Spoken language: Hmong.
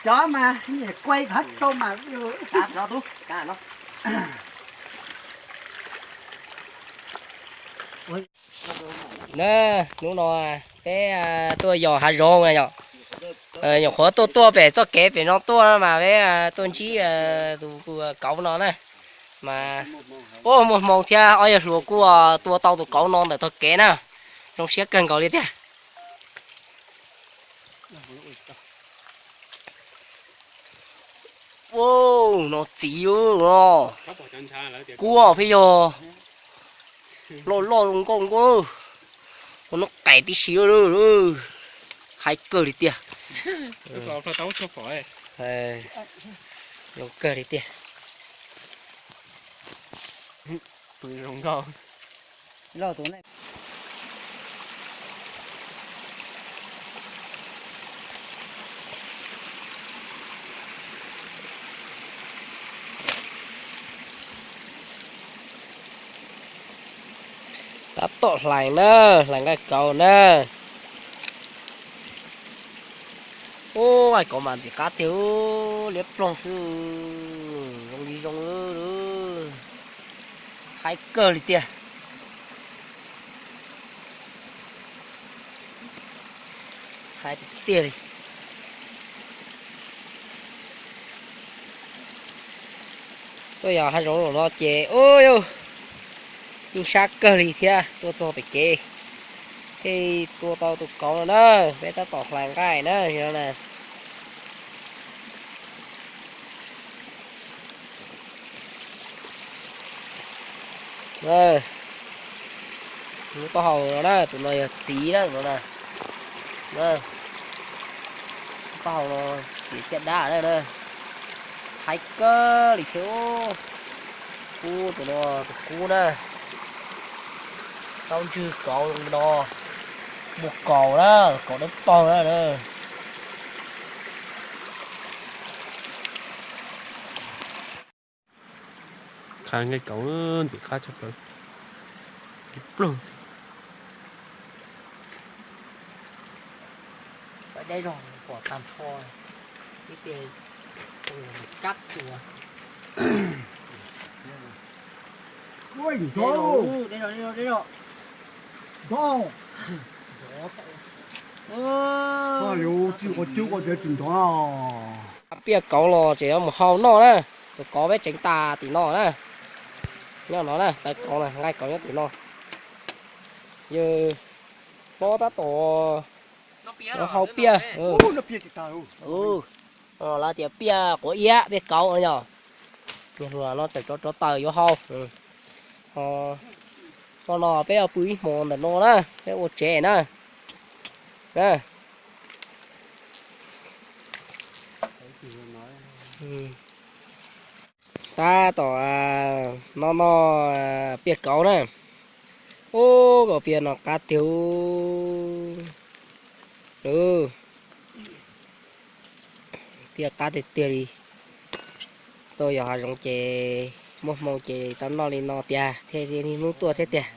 Cov mas niam kuai thab tau mas. Na, hnub no peb tuaj yos hav zoov yom. Nyuam qhuav tuaj tuaj pem txoj kev pem no tuaj mas peb tuaj ntsib tus kauv no na. Mas, ua muaj hmoo thiab, ob yawg hluas kuj tua tau tus kauv no ntawm tog kev na. Zoo siab kawg nkaus li tiag. Ua, no txiv no, kuj pheej yog loj loj zoo nkauj nkauj, ua noj qais tib si. Haib kawg li tiag. Zoo kawg li tiag. Tab tom hlais na, hlais nqaij kauv na. Ub, nqaij kauv mas ntxim qab tiag, liab ploog xwb, zoo li zoo. Haib kawg li tiag. Haib tiag tiag li. Tuaj yos hav zoov zaum no ces ub, yeej sab kawg li thiab, tuaj txog pem kev thiaj tua tau tus kauv no na. Peb tab tom hlais nqaij na, no na. Lub taub hau no na, tus no yog txiv na, tus no na. Lub taub hau no txiv caj dab na. Haib kawg li thiab. Kub, tus no tus kub na. Taub ntswg kauv no, muaj kaus na, kaus dawb paug na. Qha nqaij kauv ntxim qab tshaj plaws, liab ploog xwb. Deb zog pom tag nrho, ib pliag kab tua. Ua, tsis nrov. Tsis nrov. Yuav txij quav cub quav tsev tsis nrov. Piaj kauv los tseem yuav mus hau noj na. Tus kauv peb tseev tas tim no na. Nyob no na, tawv kauv na, nqaij kauv nyob tim no. Yog hlob tab tom hau piaj. Lawv tias piaj quav iab, piaj kauv yog. Niag hluas no tseem rov rov taws yuav hau. Ho no peb yuav pw ib hmos ntawm no na, peb ua tsev na. Tab tom no no piaj kauv na. Ub, kauv piaj no qab tiag. Piaj qab tiag tiag li. Tuaj yos hav zoov ces muaj hmoo ces tau noj li no tiag thiaj li niaj hnub tuaj thiab tiag.